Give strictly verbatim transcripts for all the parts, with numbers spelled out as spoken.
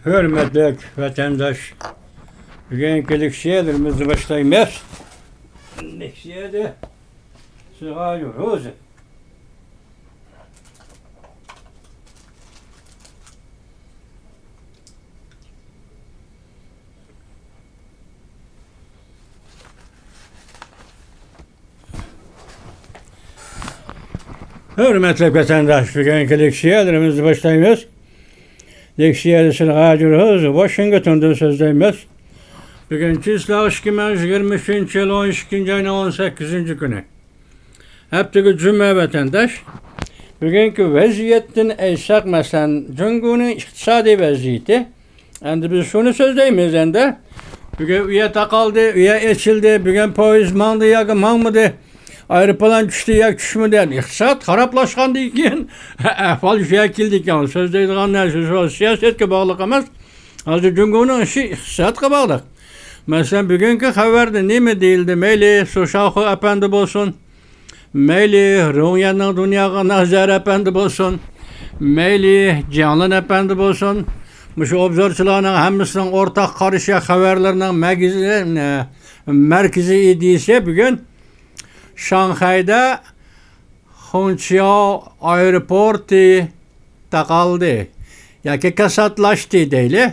ھۆرمەتلىك ۋەتەنداش، بۈگۈنكى لېكسىيەلىرىمىزنى باشلايمىز. لېكسىيەدە سىغايۇ روزى. ھۆرمەتلىك ۋەتەنداش، بۈگۈنكى لېكسىيەلىرىمىزنى باشلايمىز. لېكسىيەدە سىلەرگە ھاجىر ھۆز ۋاشىنگتوندىن سۆزلەيمىز. بۈگۈن چىسلا ئىككى مىڭ يىگىرمە ئۈچىنچى يىل ئون ئىككىنچى ئاينىڭ ئون سەككىزىنچى كۈنى. ھەپتىگە جۈمە ۋەتەنداش. بۈگۈنكى ۋەزىيەتتىن ئېيتساق، مەسىلەن، جۇڭگونىڭ ئىقتىسادىي ۋەزىيىتى. ئەمدى بىز شۇنى سۆزلەيمىز ئەمدى. بۈگۈن ئۇ يەر تاقالدى، ئۇ يەر ئېچىلدى، بۈگۈن پويىز ماڭدى ياكى ماڭمىدى، ئايروپىلان چۈشتى ياكى چۈشمىدى. ئەمدى ئىقتىساد خارابلاشقاندىن كېيىن ئەھۋال شۇ يەرگە كېلىدىكەن. سۆزلەيدىغان نەرسە شۇ، سىياسەتكە باغلىق ئەمەس. ھازىر جۇڭگونىڭ ئىشى ئىقتىسادقا باغلىق. مەسىلەن، بۈگۈنكى خەۋەردە نېمە دېيىلدى؟ مەيلى، سۇشاخۇ ئەپەندى بولسۇن، مەيلى، رۇڭيەننىڭ دۇنياغا نەزەر ئەپەندى بولسۇن، مەيلى، جياڭلىن ئەپەندى بولسۇن، مۇشۇ ئوبزورچىلارنىڭ ھەممىسىنىڭ ئورتاق قارىشى، خەۋەرلىرىنىڭ مەركىزى، مەركىزىي ئىدىيىسى بۈگۈن شاڭخەيدە خۇڭچياۋ ئايروپورتى تاقالدى ياكى كاساتلاشتى دەيلى.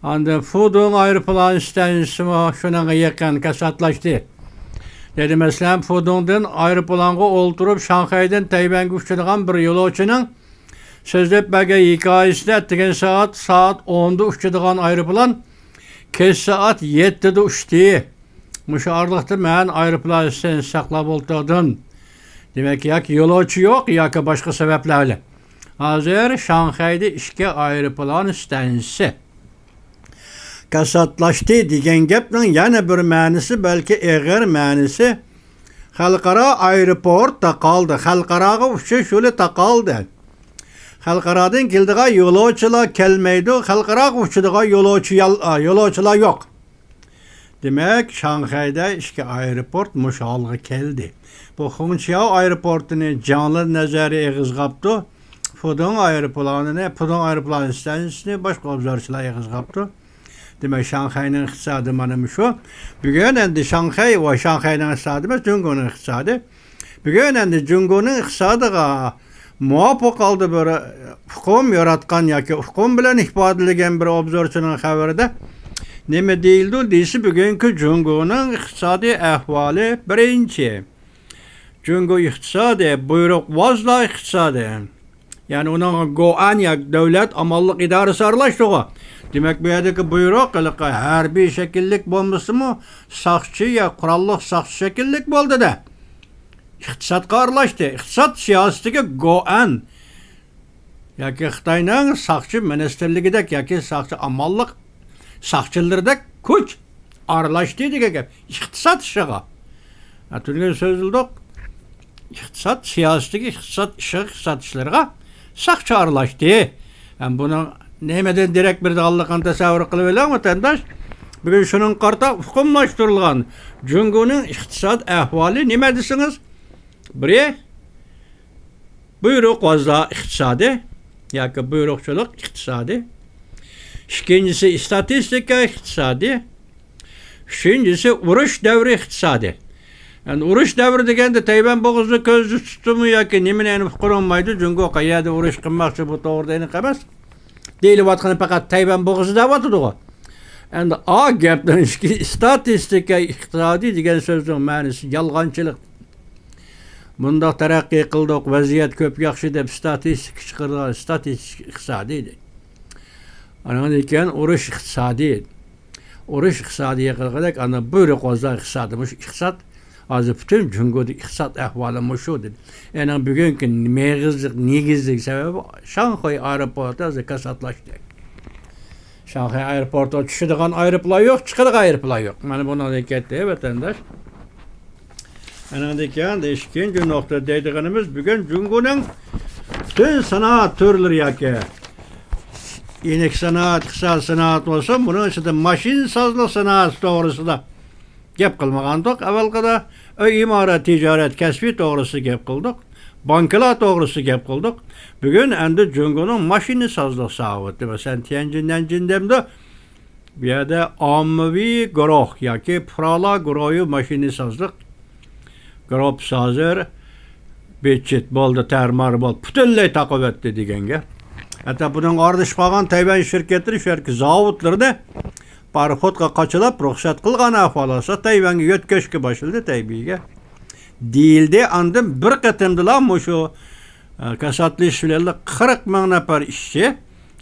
ئاندىن فۇدۇڭ ئايروپىلان ئىستانسىسىمۇ شۇنىڭغا يېقىن كاساتلاشتى. دېدى، مەسىلەن، فۇدۇڭدىن ئايروپىلانغا ئولتۇرۇپ، شاڭخەيدىن تەيۋەنگە ئۇچىدىغان بىر يولۇچىنىڭ سۆزلەپ بەرگەن ھېكايىسىدە، ئەتىگەن سائەت، سائەت ئوندا ئۇچىدىغان ئايروپىلان كەچ سائەت يەتتىدە ئۇچتى. مۇشۇ ئارىلىقتا مەن ئايروپىلان ئىستانسىسى ساقلاپ ئولتۇردۇم. دېمەك، ياكى يولۇچى يوق، ياكى باشقا سەۋەبلەر بىلەن. ھازىر شاڭخەيدە ئىككى ئايروپىلان ئىستانسىسى كاساتلاشتى دېگەن گەپنىڭ يەنە بىر مەنىسى، بەلكى ئېغىر مەنىسى، خەلقئارا ئايروپورت تاقالدى. خەلقئاراغا ئۇچۇش يولى تاقالدى. خەلقئارادىن كېلىدىغان يولۇچىلار كەلمەيدۇ. خەلقئاراغا ئۇچىدىغان يولۇچى يال-، يولۇچىلار يوق. دېمەك، شاڭخەيدە ئىككى ئايروپورت مۇشۇ ھالغا كەلدى. بۇ خۇڭچياۋ ئايروپورتىنى جياڭلىن نەزەرى ئېغىزغا ئاپتۇ. فۇدۇڭ ئايروپىلانىنى، فۇدۇڭ ئايروپىلان ئىستانسىسىنى باشقا ئوبزورچىلار ئېغىزغا ئاپتۇ. دېمەك، شاڭخەينىڭ ئىقتىسادى مانا مۇشۇ. بۈگۈن ئەمدى شاڭخەي ۋە شاڭخەينىڭ ئىقتىسادى ئەمەس، جۇڭگونىڭ ئىقتىسادى. بۈگۈن ئەمدى جۇڭگونىڭ ئىقتىسادىغا مۇۋاپىق ھالدا بىر ئۇقۇم ياراتقان ياكى ئۇقۇم بىلەن ئىپادىلىگەن بىر ئوبزورچىنىڭ خەۋىرىدە نېمە دېيىلىدۇ دېسە، بۈگۈنكى جۇڭگونىڭ ئىقتىسادىي ئەھۋالى، بىرىنچى، جۇڭگو ئىقتىسادى بۇيرۇقۋازلار ئىقتىسادى. يەنى ئۇنىڭغا گوئەن ياكى دۆلەت ئامانلىق ئىدارىسى ئارىلاشتىغۇ. دېمەك، بۇ يەردىكى بۇيرۇق ھېلىقى ھەربىي شەكىللىك بولمىسىمۇ، ساقچى يا قوراللىق ساقچى شەكىللىك بولدى-دە. ئىقتىسادقا ئارىلاشتى. ئىقتىساد سىياسىتىگە گوئەن ياكى خىتاينىڭ ساقچى مىنىستىرلىكىدەك ياكى ساقچى ئامانلىق ساقچىلىرىدەك كۈچ ئارىلاشتى دېگەن گەپ. ئىقتىساد ئىشىغا. ھە، تۈنۈگۈن سۆزلىدۇق. ئىقتىساد سىياسىتىگە، ئىقتىساد ئىشىغا، ئىقتىساد ئىشلىرىغا ساقچى ئارىلاشتى. ھەم بۇنىڭ نېمىدىن دېرەك بېرىدىغانلىقىنى تەسەۋۋۇر قىلىۋېلىڭ، ۋەتەنداش. بۈگۈن شۇنىڭغا قارىتا ئۇقۇملاشتۇرۇلغان جۇڭگونىڭ ئىقتىساد ئەھۋالى نېمە دېسىڭىز، بىرى، بۇيرۇقۋازلار ئىقتىسادى ياكى بۇيرۇقچىلىق ئىقتىسادى. ئىككىنچىسى، ئىستاتىستىكا ئىقتىسادى. ئۈچىنچىسى، ئۇرۇش دەۋرى ئىقتىسادى. يەنى ئۇرۇش دەۋرى دېگەندە تەيۋەن بوغۇزىنى كۆزدە تۇتتىمۇ ياكى نېمىنى ئېنىق ئۇقتۇرۇلمايدۇ. جۇڭگو قەيەردە ئۇرۇش قىلماقچى، بۇ توغرىدا ئېنىق ئەمەس. دېيىلىۋاتقىنى پەقەت تەيۋەن بوغۇزى دەۋاتىدىغۇ. ئەمدى ئا گەپنىڭ ئىچىدىكى ئىستاتىستىكا ئىقتىسادى دېگەن سۆزنىڭ مەنىسى يالغانچىلىق. مۇنداق تەرەققىي قىلدۇق، ۋەزىيەت كۆپ ياخشى دەپ ئىستاتىستىكا چىقىرىدىغان ئىستاتىستىكا ئىقتىسادى ئىدى. ئانىڭدىن كېيىن ئۇرۇش ئىقتىسادى. ئۇرۇش ئىقتىسادى يېقىلغۇدەك، ئاندىن بۇيرۇقۋازلار ئىقتىسادى. مۇشۇ ئىقتىساد، ھازىر پۈتۈن جۇڭگودىكى ئىقتىساد ئەھۋالى مۇشۇ دېدى. ئېنىڭ بۈگۈنكى مېغىزلىق، نېگىزلىك سەۋەبى شاڭخەي ئايروپورتى ھازىر كاساتلاشتى. شاڭخەي ئايروپورتىغا چۈشىدىغان ئايروپىلان يوق، چىقىدىغان ئايروپىلان يوق. مانا بۇنىڭدىن كەتتى، ۋەتەنداش. ئانىڭدىن كېيىن ئىككىنچى نۇقتا دەيدىغىنىمىز، بۈگۈن جۇڭگونىڭ پۈتۈن سانائەت تۈرلىرى ياكى يېنىك سانائەت، ئىقتىساد سانائەت بولسۇن، بۇنىڭ ئىچىدە ماشىنىسازلىق سانائەت توغرىسىدا گەپ قىلمىغانىدۇق ئەۋۋەلقىدە. ئۆي ئىمارەت، تىجارەت كەسپى توغرىسىدا گەپ قىلدۇق. بانكىلار توغرىسىدا گەپ قىلدۇق. بۈگۈن ئەمدى جۇڭگونىڭ ماشىنىسازلىق زاۋۇتى، مەسىلەن، تيەنجىن نەنجىن دەمدۇ، بۇ يەردە ئاممىۋى گۇرۇھ ياكى پۇقرالار گۇرۇھى ماشىنىسازلىق گۇرۇپپىسى ھازىر بىتچىت بولدى، تەرمار بولدى، پۈتۈنلەي تاقىۋەتتى دېگەن گەپ. ھەتتا بۇنىڭغا ئارىلىشىپ قالغان تەيۋەن شىركەتلىرى شۇ يەردىكى زاۋۇتلىرىنى پاراخوتقا قاچىلاپ، رۇخسەت قىلغان ئەھۋال ئالسا، تەيۋەنگە يۆتكەشكە باشلىدى، تەيبېيگە. دېيىلدى، ئاندىن بىر قېتىمدىلا مۇشۇ، ئە، كاساتلىشىش بىلەن قىرىق مىڭ نەپەر ئىشچى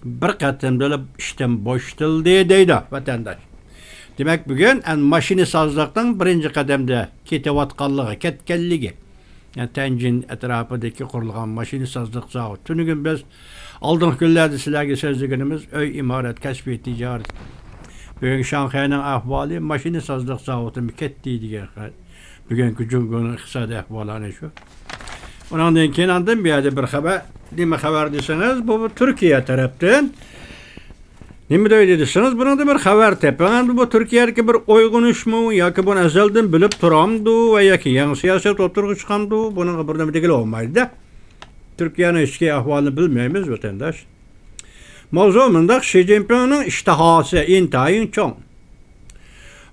بىر قېتىمدىلا ئىشتىن بوشىتىلدى، دەيدۇ ۋەتەنداش. دېمەك، بۈگۈن ئەن ماشىنىسازلىقنىڭ بىرىنچى قەدەمدە كېتىۋاتقانلىقى، كەتكەنلىكى، يەنى تەنجىن ئەتراپىدىكى قۇرۇلغان ماشىنىسازلىق زاۋۇتى. تۈنۈگۈن بىز ئالدىنقى كۈنلەردە سىلەرگە سۆزلىگىنىمىز ئۆي ئىمارەت، كەسپىي تىجارەت. بۈگۈنكى شاڭخەينىڭ ئەھۋالى، ماشىنىسازلىق زاۋۇتىمۇ كەتتى دېگەن خەۋەر. بۈگۈنكى جۇڭگونىڭ ئىقتىسادىي ئەھۋالى ئەنە شۇ. ئۇنىڭدىن كېيىن ئاندىن بۇ يەردە بىر خەۋەر، نېمە خەۋەر دېسىڭىز، بۇ، بۇ تۈركىيە تەرەپتىن. نېمە دەيدۇ دېسىڭىز، بۇنىڭدا بىر خەۋەر تېپىڭ. ئەمدى بۇ تۈركىيەدىكى بىر ئويغىنىشمۇ ياكى بۇنى ئەزەلدىن بىلىپ تۇرامدۇ ۋە ياكى يېڭى سىياسەت ئوتتۇرىغا چىقامدۇ، بۇنىڭغا بىر نېمە دېگىلى بولمايدۇ-دە. تۈركىيەنىڭ ئىچكى ئەھۋالىنى بىلمەيمىز، ۋەتەنداش. ماۋزۇ مۇنداق، شى جىنپىڭنىڭ ئىشتىھاسى ئىنتايىن چوڭ.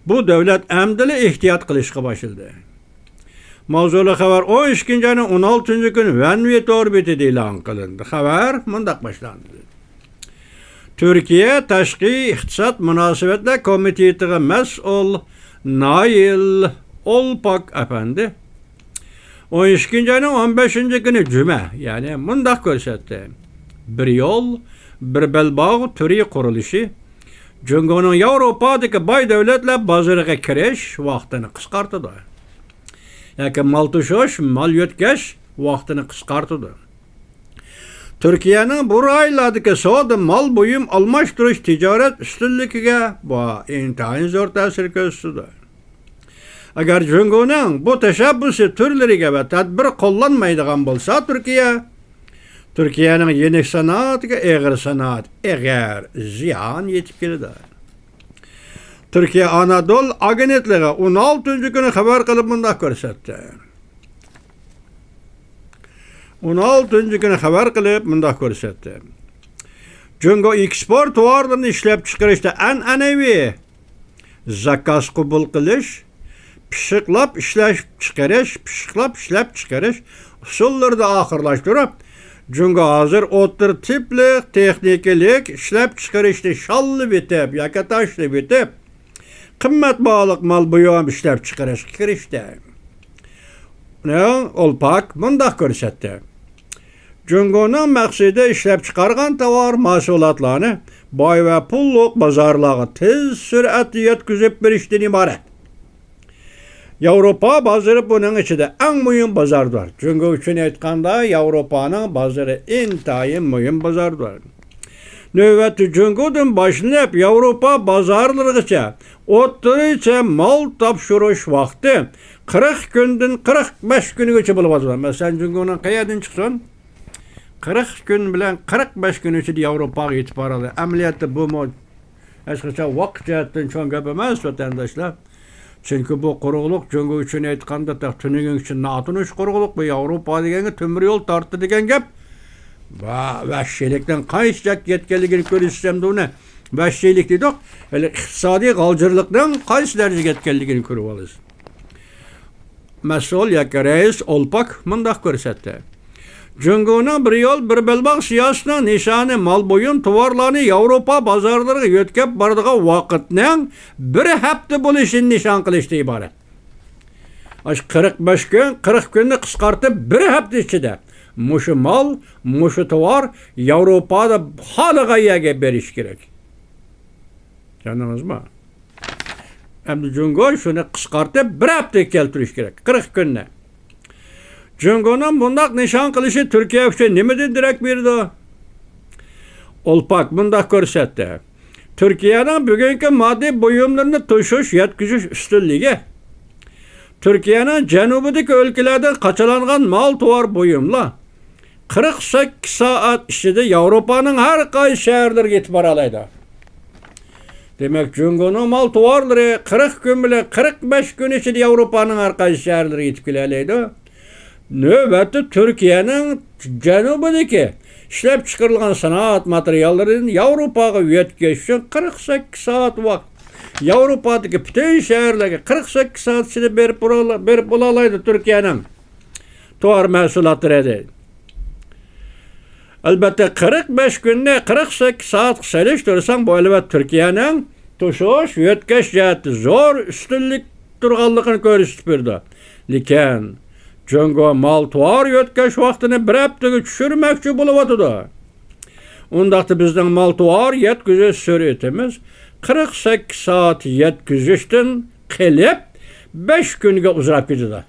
بۇ دۆلەت ئەمدىلا ئېھتىيات قىلىشقا باشلىدى. ماۋزۇلۇق خەۋەر، ئون ئىككىنچى ئاينىڭ ئون ئالتىنچى كۈنى ۋەنۋى تور بېتىدە ئېلان قىلىندى. خەۋەر مۇنداق باشلاندى. تۈركىيە تاشقى ئىقتىساد مۇناسىۋەتلەر كومىتېتىغا مەسئۇل نايىل ئولپاك ئەپەندى ئون ئىككىنچى ئاينىڭ ئون بەشىنچى كۈنى جۈمە، يەنى مۇنداق كۆرسەتتى. بىر يول، بىر بەلباغ تۈرى قۇرۇلۇشى جۇڭگونىڭ ياۋروپادىكى باي دۆلەتلەر بازىرىغا كىرىش ۋاقتىنى قىسقارتىدۇ. ياكى مال توشۇش، مال يۆتكەش ۋاقتىنى قىسقارتىدۇ. تۈركىيەنىڭ بۇ رايونلاردىكى سودا، مال بۇيۇم ئالماشتۇرۇش، تىجارەت ئۈستۈنلۈكىگە بۇ ئىنتايىن زور تەسىر كۆرسىتىدۇ. ئەگەر جۇڭگونىڭ بۇ تەشەببۇسى تۈرلىرىگە ۋە تەدبىر قوللانمايدىغان بولسا، تۈركىيە، تۈركىيەنىڭ يېنىك سانائەتكە ئېغىر سانائەت، ئېغىر زىيان يېتىپ كېلىدۇ. تۈركىيە ئانادول ئاگېنتلىقى ئون ئالتىنچى كۈنى خەۋەر قىلىپ مۇنداق كۆرسەتتى. ئون ئالتىنچى كۈنى خەۋەر قىلىپ مۇنداق كۆرسەتتى. جۇڭگو ئېكسپورت تاۋارلىرىنى ئىشلەپچىقىرىشتا ئەنئەنىۋى زاكاز قوبۇل قىلىش، پىششىقلاپ ئىشلەپچىقىرىش، پىششىقلاپ ئىشلەپچىقىرىش ئۇسۇللىرىدا ئاخىرلاشتۇرۇپ، جۇڭگو ھازىر ئوتتۇرا تىپلىق تېخنىكىلىق ئىشلەپچىقىرىشنى شاللىۋېتىپ ياكى تاشلىۋېتىپ، قىممەت باھالىق مال بۇيۇم ئىشلەپچىقىرىشقا كىرىشتى. ئولپاك مۇنداق كۆرسەتتى. جۇڭگونىڭ مەقسىتى ئىشلەپچىقارغان تاۋار مەھسۇلاتلارنى باي ۋە پۇللۇق بازارلارغا تېز سۈرئەتتە يەتكۈزۈپ بېرىشتىن ئىبارەت. ياۋروپا بازىرى بۇنىڭ ئىچىدە ئەڭ مۇھىم بازاردۇر. جۇڭگو ئۈچۈن ئېيتقاندا، ياۋروپانىڭ بازىرى ئىنتايىن مۇھىم بازاردۇر. نۆۋەتتە جۇڭگودىن باشلىنىپ ياۋروپا بازارلىرىغىچە ئوتتۇرىچە مال تاپشۇرۇش ۋاقتى قىرىق كۈندىن قىرىق بەش كۈنگىچە بولۇۋاتىدۇ. مەسىلەن، جۇڭگونىڭ قەيەردىن چىقسۇن، قىرىق كۈن بىلەن قىرىق بەش كۈن ئىچىدە ياۋروپاغا يېتىپ بارىدۇ. ئەمەلىيەتتە بۇمۇ ھېچقاچان ۋاقىت جەھەتتىن چوڭ گەپ ئەمەس، ۋەتەنداشلار. چۈنكى بۇ قۇرۇقلۇق جۇڭگو ئۈچۈن ئېيتقاندا تېخى تۈنۈگۈنگىچە ناتونۇش قۇرۇقلۇق، بۇ ياۋروپا دېگەنگە تۆمۈر يول تارتتى دېگەن گەپ. ۋە ۋەھشىيلىكنىڭ قايسى جايغا يەتكەنلىكىنى كۆرسىتىمدۇ ئۇنى. ۋەھشىيلىك دېدۇق. ھېلى ئىقتىسادىي غالجىرلىقنىڭ قايسى دەرىجىگە يەتكەنلىكىنى كۆرۈۋالىسىز. مەسئۇل ياكى رەئىس ئولپاك مۇنداق كۆرسەتتى. جۇڭگونىڭ بىر يول، بىر بەلباغ سىياسىتىنىڭ نىشانى مال بۇيۇم تاۋارلارنى ياۋروپا بازارلىرىغا يۆتكەپ بارىدىغان ۋاقىتنىڭ بىر ھەپتە بولۇشىنى نىشان قىلىشتىن ئىبارەت. ئاشۇ قىرىق بەش كۈن، قىرىق كۈننى قىسقارتىپ، بىر ھەپتە ئىچىدە مۇشۇ مال، مۇشۇ تاۋار ياۋروپادا خالىغان يەرگە بېرىش كېرەك. چۈشەندىڭىزمۇ؟ ئەمدى جۇڭگو شۇنى قىسقارتىپ، بىر ھەپتىگە كەلتۈرۈش كېرەك، قىرىق كۈننى. جۇڭگونىڭ بۇنداق نىشان قىلىشى تۈركىيە ئۈچۈن نېمىدىن دېرەك بېرىدۇ؟ ئولپاك مۇنداق كۆرسەتتى. تۈركىيەنىڭ بۈگۈنكى ماددىي بۇيۇملىرىنى توشۇش، يەتكۈزۈش ئۈستۈنلۈكى. تۈركىيەنىڭ جەنۇبىدىكى ئۆلكىلەردىن قاچىلانغان مال تاۋار بۇيۇملار قىرىق سەككىز سائەت ئىچىدە ياۋروپانىڭ ھەر قايسى شەھەرلىرىگە يېتىپ بارالايدۇ. دېمەك، جۇڭگونىڭ مال تاۋارلىرى قىرىق كۈن بىلەن قىرىق بەش كۈن ئىچىدە ياۋروپانىڭ ھەر قايسى شەھەرلىرىگە يېتىپ كېلەلەيدۇ. نۆۋەتتە تۈركىيەنىڭ جەنۇبىدىكى ئىشلەپچىقىرىلغان سانائەت ماتېرىياللىرىنى ياۋروپاغا يۆتكەش ئۈچۈن قىرىق سەككىز سائەت ۋاقىت، ياۋروپادىكى پۈتۈن شەھەرلەرگە قىرىق سەككىز سائەت ئىچىدە بېرىپ بولا-، بېرىپ بولالايدۇ تۈركىيەنىڭ تاۋار مەھسۇلاتلىرى. ئەلبەتتە، قىرىق بەش كۈننى قىرىق سەككىز سائەتكە سېلىشتۇرساڭ، بۇ ئەلۋەتتە تۈركىيەنىڭ توشۇش، يۆتكەش جەھەتتە زور ئۈستۈنلۈك تۇرغانلىقىنى كۆرسىتىپ بېرىدۇ. لېكىن جۇڭگو مال تاۋار يۆتكەش ۋاقتىنى بىر ھەپتىگە چۈشۈرمەكچى بولۇۋاتىدۇ. ئۇنداقتا بىزنىڭ مال تاۋار يەتكۈزۈش سۈرئىتىمىز قىرىق سەككىز سائەت يەتكۈزۈشتىن قېلىپ، بەش كۈنگە ئۇزىراپ كېتىدۇ.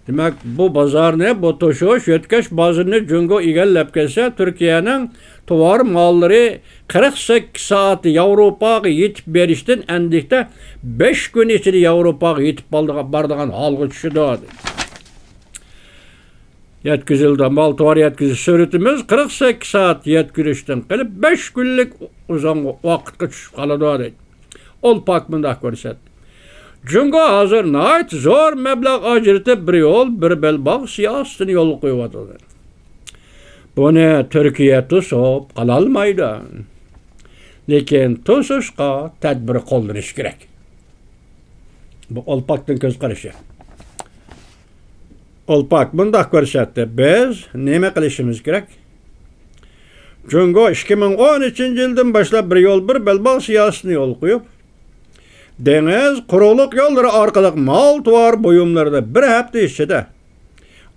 دېمەك، بۇ بازارنى، بۇ توشۇش، يۆتكەش بازىرىنى جۇڭگو ئىگىلەپ كەلسە، تۈركىيەنىڭ تاۋار ماللىرى قىرىق سەككىز سائەت ياۋروپاغا يېتىپ بېرىشتىن ئەندىكتە بەش كۈن ئىچىدە ياۋروپاغا يېتىپ بالدىغان-، بارىدىغان ھالغا چۈشىدۇ. يەتكۈزۈلدى. مال تاۋار يەتكۈزۈش سۈرئىتىمىز قىرىق سەككىز سائەت يەتكۈزۈشتىن قېلىپ، بەش كۈنلۈك ئۇزۇن ۋاقىتقا چۈشۈپ قالىدۇ، دەيدۇ. ئولپاك مۇنداق كۆرسەتتى. جۇڭگو ھازىر ناھايىتى زور مەبلەغ ئاجرىتىپ، بىر يول، بىر بەلباغ سىياسىتىنى يولغا قويۇۋاتىدۇ. بۇنى تۈركىيە توسۇپ قالالمايدۇ. لېكىن توسۇشقا تەدبىر قوللىنىش كېرەك. بۇ ئولپاكنىڭ كۆز قارىشى. ئولپاك مۇنداق كۆرسەتتى، بىز نېمە قىلىشىمىز كېرەك؟ جۇڭگو ئىككى مىڭ ئون ئۈچىنچى يىلدىن باشلاپ بىر يول، بىر بەلباغ سىياسىتىنى يولغا قويۇپ، دېڭىز، قۇرۇقلۇق يوللىرى ئارقىلىق مال تاۋار بۇيۇملىرىنى بىر ھەپتە ئىچىدە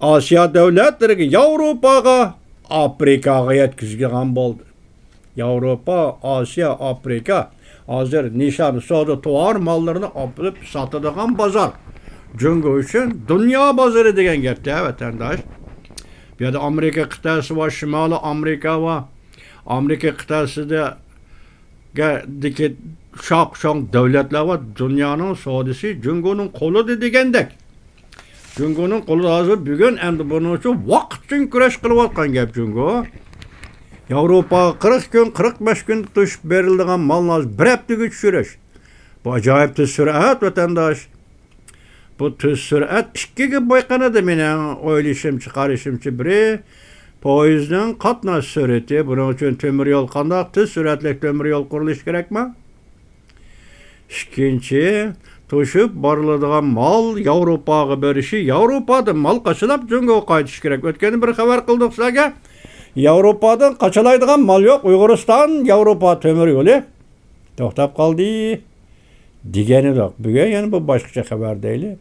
ئاسىيا دۆلەتلىرىگە، ياۋروپاغا، ئافرىكاغا يەتكۈزگەن بولدى. ياۋروپا، ئاسىيا، ئافرىكا ھازىر نىشان سودا تاۋار ماللىرىنى ئاپىرىپ ساتىدىغان بازار. جۇڭگو ئۈچۈن دۇنيا بازىرى دېگەن گەپتە، ۋەتەنداش. بۇ يەردە ئامېرىكا قىتئەسى بار، شىمالىي ئامېرىكا بار. ئامېرىكا قىتئەسىدە، دىكى شاق-شۇڭ دۆلەتلەر بار. دۇنيانىڭ سودىسى جۇڭگونىڭ قولىدا دېگەندەك. جۇڭگونىڭ قولىدا ھازىر بۈگۈن ئەمدى بۇنىڭ ئۈچۈن ۋاقىت ئۈچۈن كۈرەش قىلىۋاتقان گەپ جۇڭگو. ياۋروپاغا قىرىق كۈن، قىرىق بەش كۈن توشۇپ بېرىلىدىغان مالنى ھازىر بىر ھەپتىگە چۈشۈرۈش. بۇ ئاجايىپ تېز سۈرئەت، ۋەتەنداش. بۇ تېز سۈرئەت ئىككىگە بولغانىدا، مېنىڭ ئويلىشىمچە، قارىشىمچە، بىرى پويىزنىڭ قاتناش سۈرئىتى، بۇنىڭ ئۈچۈن تۆمۈر يول، قانداق تېز سۈرئەتلىك تۆمۈر يول قۇرۇلۇشى كېرەكما؟ ئىككىنچى، توشۇپ بارىلىدىغان مال ياۋروپاغا بېرىشى، ياۋروپادىن مال قاچىلاپ جۇڭگوغا قايتىشى كېرەك. ئۆتكەندە بىر خەۋەر قىلدۇق سىلەرگە. ياۋروپادىن قاچىلايدىغان مال يوق. ئۇيغۇرىستان، ياۋروپا تۆمۈر يولى توختاپ قالدى دېگەن ئىدۇق. بۈگۈن يەنە بۇ باشقىچە خەۋەر دەيلى.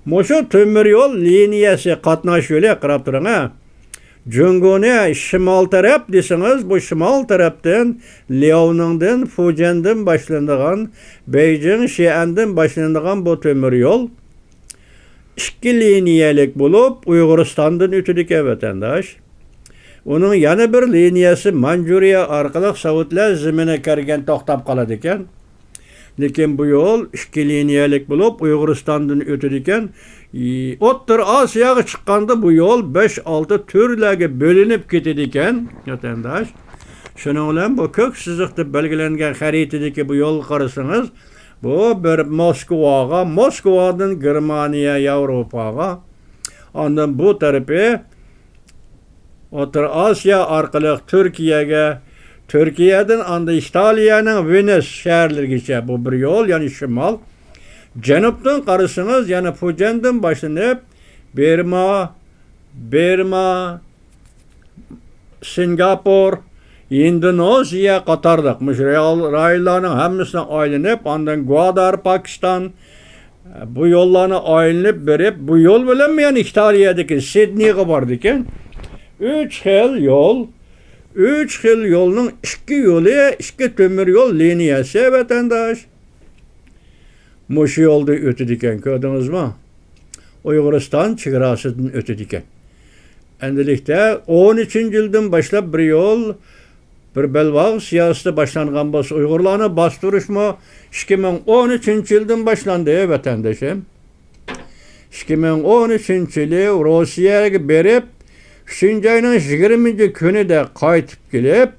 مۇشۇ تۆمۈر يول لىنىيەسى، قاتناش يولى، قاراپ تۇرۇڭ ھە. جۇڭگونى شىمال تەرەپ دېسىڭىز، بۇ شىمال تەرەپتىن لياۋنىڭدىن، فۇجيەندىن باشلىنىدىغان، بېيجىڭ، شىئەندىن باشلىنىدىغان بۇ تۆمۈر يول ئىككى لىنىيەلىك بولۇپ، ئۇيغۇرىستاندىن ئۆتىدىكەن، ۋەتەنداش. ئۇنىڭ يەنە بىر لىنىيەسى مانجۇرىيە ئارقىلىق سوۋېتلار زېمىنىغا كىرگەن، توختاپ قالىدىكەن. لېكىن بۇ يول ئىككى لىنىيەلىك بولۇپ، ئۇيغۇرىستاندىن ئۆتىدىكەن. ئوتتۇرا ئاسىياغا چىققاندا بۇ يول بەش-ئالتە تۈرلەرگە بۆلۈنۈپ كېتىدىكەن، ۋەتەنداش. شۇنىڭ بىلەن بۇ كۆك سىزىق دەپ بەلگىلەنگەن خەرىتىدىكى بۇ يولغا قارىسىڭىز، بۇ بىر موسكۋاغا، موسكۋادىن گېرمانىيە، ياۋروپاغا، ئاندىن بۇ تەرىپى ئوتتۇرا ئاسىيا ئارقىلىق تۈركىيەگە، تۈركىيەدىن ئاندىن ئىتالىيەنىڭ ۋېنس شەھەرلىرىگىچە بۇ بىر يول، يەنى شىمال. جەنۇبتىن قارىسىڭىز، يەنە فۇجيەندىن باشلىنىپ، بىرما، بىرما، سىنگاپور، ئىندونېزىيە قاتارلىق مۇشۇ رايون-، رايونلارنىڭ ھەممىسىنى ئايلىنىپ، ئاندىن گۋادار، پاكىستان، بۇ يوللارنى ئايلىنىپ بېرىپ، بۇ يول بىلەن يەنە ئىتالىيەدىكى سىدنېيغا بارىدىكەن. ئۈچ خىل يول، ئۈچ خىل يولنىڭ ئىككى يولى، ئىككى تۆمۈر يول لىنىيەسى، ۋەتەنداش. مۇشۇ يولدا ئۆتىدىكەن، كۆردىڭىزمۇ؟ ئۇيغۇرىستان چېگراسىدىن ئۆتىدىكەن. ئەمدىلىكتە ئون ئۈچىنچى يىلدىن باشلاپ بىر يول، بىر بەلباغ سىياسىتى باشلانغان بولسا، ئۇيغۇرلارنى باستۇرۇشمۇ ئىككى مىڭ ئون ئۈچىنچى يىلدىن باشلاندى، ۋەتەندىشىم. ئىككى مىڭ ئون ئۈچىنچى يىلى روسىيەگە بېرىپ، ئۈچىنچى ئاينىڭ يىگىرمىنچى كۈنىدە قايتىپ كېلىپ،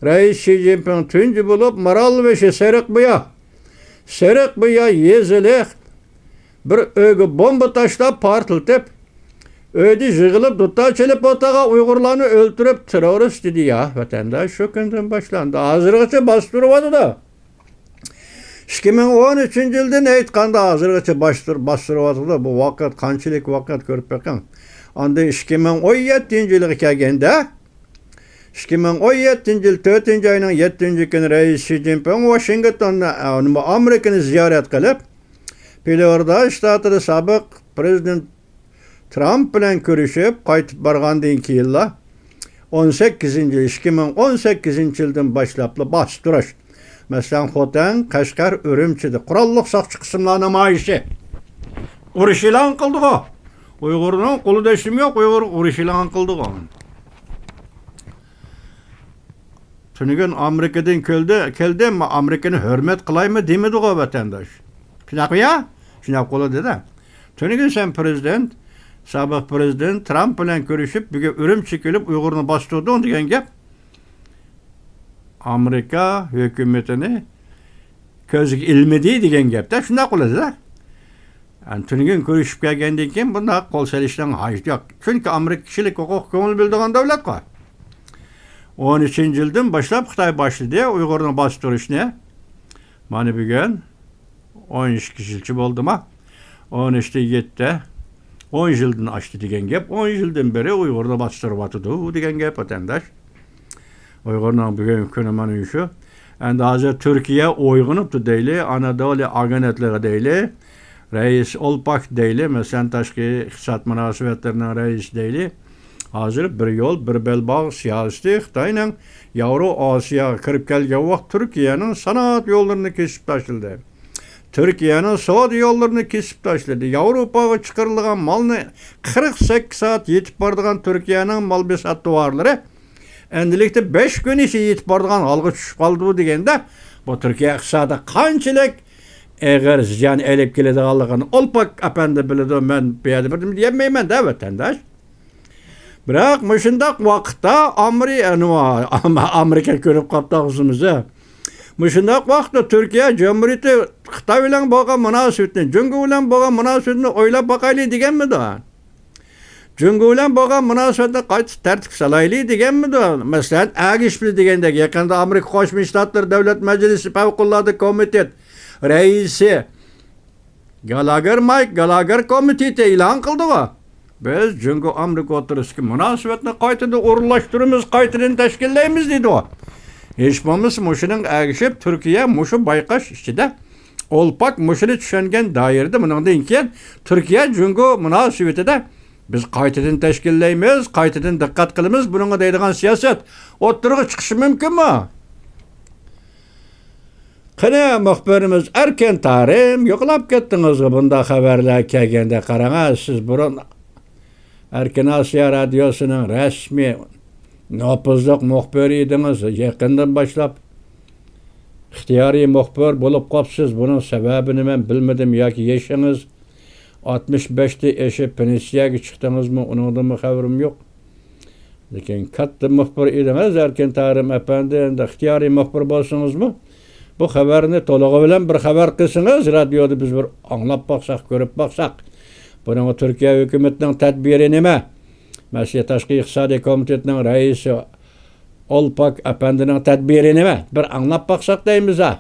رەئىس شى جىنپىڭ تۇنجى بولۇپ مارالبېشى سېرىقبۇيا، سېرىقبۇيا يېزىلىق بىر ئۆيگە بومبا تاشلاپ، پارتلىتىپ، ئۆيدە يىغىلىپ دۇتار چېلىپ ئولتۇرغان ئۇيغۇرلارنى ئۆلتۈرۈپ تېررورىست دېدى يا، ۋەتەنداش. شۇ كۈندىن باشلاندى. ھازىرغىچە باستۇرۇۋاتىدۇ. ئىككى مىڭ ئون ئۈچىنچى يىلدىن ئېيتقاندا، ھازىرغىچە باستۇر-، باستۇرۇۋاتىدۇ. بۇ ۋاقىت قانچىلىك ۋاقىت، كۆرۈپ بېقىڭ. ئاندىن ئىككى مىڭ ئون يەتتىنچى يىلغا كەلگەندە، ئىككى مىڭ ئون يەتتىنچى يىل تۆتىنچى ئاينىڭ يەتتىنچى كۈنى رەئىس شى جىنپىڭ ۋاشىنگتوندا، ئە، ئامېرىكىنى زىيارەت قىلىپ، فلورىدا شتاتىدا سابىق پىرېزىدېنت ترامپ بىلەن كۆرۈشۈپ قايتىپ بارغاندىن كېيىنلا، ئون سەككىزىنچى، ئىككى مىڭ ئون سەككىزىنچى يىلدىن باشلاپلا باستۇرۇش. مەسىلەن، خوتەن، قەشقەر، ئۈرۈمچىدە قوراللىق ساقچى قىسىملار نامايىشى. ئۇرۇش ئېلان قىلدىغۇ. ئۇيغۇرنىڭ قولىدا ھېچنېمە يوق، ئۇيغۇرغا ئۇرۇش ئېلان قىلدىغۇ. تۈنۈگۈن ئامېرىكىدىن كەلدى، كەلدى، ئەمما ئامېرىكىنى ھۆرمەت قىلايمۇ دېمىدىغۇ ۋەتەنداش. شۇنداقمۇ يا؟ شۇنداق بولىدۇ-دە. تۈنۈگۈن سەن پىرېزىدېنت، سابىق پىرېزىدېنت ترامپ بىلەن كۆرۈشۈپ، بۈگۈن ئۈرۈمچىگە كېلىپ ئۇيغۇرنى باستۇردۇڭ دېگەن گەپ ئامېرىكا ھۆكۈمىتىنى كۆزگە ئىلمىدى دېگەن گەپتە، شۇنداق بولىدۇ-دە. يەنى تۈنۈگۈن كۆرۈشۈپ كەلگەندىن كېيىن بۇنداق قول سېلىشنىڭ ھاجىتى يوق. چۈنكى ئامېرىكا كىشىلىك ھوقۇق كۆڭۈل بۆلىدىغان دۆلەتقۇ. ئون ئۈچىنچى يىلدىن باشلاپ خىتاي باشلىدى ئۇيغۇرنى باستۇرۇشنى. مانا بۈگۈن ئون ئىككى يىلچە بولدىما؟ ئون ئۈچتە يەتتە، ئون يىلدىن ئاشتى دېگەن گەپ. ئون يىلدىن بېرى ئۇيغۇرنى باستۇرۇۋاتىدۇ دېگەن گەپ، ۋەتەنداش. ئۇيغۇرنىڭ بۈگۈنكى كۈنى مانا شۇ. ئەمدى ھازىر تۈركىيە ئويغىنىپتۇ دەيلى، ئانادولى ئاگېنتلىقى دەيلى، رەئىس ئولپاك دەيلى، مەسىلەن، تاشقى ئىقتىساد مۇناسىۋەتلىرىنىڭ رەئىسى دەيلى. ھازىر بىر يول، بىر بەلباغ سىياسىتى خىتاينىڭ ياۋرو ئاسىياغا كىرىپ كەلگەن ۋاقىت تۈركىيەنىڭ سانائەت يوللىرىنى كېسىپ تاشلىدى. تۈركىيەنىڭ سودا يوللىرىنى كېسىپ تاشلىدى. ياۋروپاغا چىقىرىلغان مالنى قىرىق سەككىز سائەت يېتىپ بارىدىغان تۈركىيەنىڭ مال بىسات تاۋارلىرى ئەمدىلىكتە بەش كۈن ئىچىدە يېتىپ بارىدىغان ھالغا چۈشۈپ قالىدۇ دېگەندە، بۇ تۈركىيە ئىقتىسادى قانچىلىك ئېغىر زىيان ئېلىپ كېلىدىغانلىقىنى ئولپاك ئەپەندى بىلىدۇ. مەن بۇ يەردە بىر نېمە دېيەلمەيمەن-دە، ۋەتەنداش. بىراق مۇشۇنداق ۋاقىتتا ئامېرى-، ئەنۇ-، ئامېرىكا كۆرۈپ قاپتۇ ئاغزىمىزنى. مۇشۇنداق ۋاقىتتا تۈركىيە جۇمھۇرىيىتى خىتاي بىلەن بولغان مۇناسىۋىتىنى، جۇڭگو بىلەن بولغان مۇناسىۋىتىنى ئويلاپ باقايلى دېگەنمىدۇ؟ جۇڭگو بىلەن بولغان مۇناسىۋەتنى قايتا تەرتىپكە سالايلى دېگەنمىدۇ؟ مەسىلەن، ئەگىشىپلا دېگەندەك، يېقىندا ئامېرىكا قوشما شتاتلىرى دۆلەت مەجلىسى پەۋقۇلئاددە كومىتېت رەئىسى گالاگېر، مايك گالاگېر كومىتېتى ئېلان قىلدىغۇ. بىز جۇڭگو ئامېرىكا ئوتتۇرىسىدىكى مۇناسىۋەتنى قايتىدىن ئورۇنلاشتۇرىمىز، قايتىدىن تەشكىللەيمىز دېدىغۇ. ھېچ بولمىسا مۇشۇنىڭغا ئەگىشىپ تۈركىيە مۇشۇ بايقاش ئىچىدە، ئولپاك مۇشۇنى چۈشەنگەن دائىرىدە بۇنىڭدىن كېيىن تۈركىيە جۇڭگو مۇناسىۋىتىدە بىز قايتىدىن تەشكىللەيمىز، قايتىدىن دىققەت قىلىمىز بۇنىڭغا دەيدىغان سىياسەت ئوتتۇرىغا چىقىشى مۇمكىنمۇ؟ قېنى، مۇخبىرىمىز ئەركىن تارىم، يوقلاپ كەتتىڭىزغۇ، بۇنداق خەۋەرلەر كەلگەندە قاراڭا، سىز بۇرۇن ئەركىن ئاسىيا رادىيوسىنىڭ رەسمىي نوپۇزلۇق مۇخبىرى ئىدىڭىز، يېقىندىن باشلاپ ئىختىيارىي مۇخبىر بولۇپ قاپسىز، بۇنىڭ سەۋەبىنى مەن بىلمىدىم ياكى يېشىڭىز ئاتمىش بەشتىن ئېشىپ پېنسىيەگە چىقتىڭىزمۇ، ئۇنىڭدىنمۇ خەۋىرىم يوق. لېكىن كاتتا مۇخبىر ئىدىڭىز، ئەركىن تارىم ئەپەندى، ئەمدى ئىختىيارىي مۇخبىر بولسىڭىزمۇ، بۇ خەۋەرنى تولۇقى بىلەن بىر خەۋەر قىلسىڭىز، رادىيودا بىز بىر ئاڭلاپ باقساق، كۆرۈپ باقساق. بۇنىڭغا تۈركىيە ھۆكۈمىتىنىڭ تەدبىرى نېمە؟ مەسىلەن، تاشقى ئىقتىسادىي كومىتېتنىڭ رەئىسى ئولپاك ئەپەندىنىڭ تەدبىرى نېمە؟ بىر ئاڭلاپ باقساق دەيمىز ھە.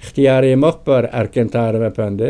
ئىختىيارىي مۇخبىر ئەركىن تارىم ئەپەندى.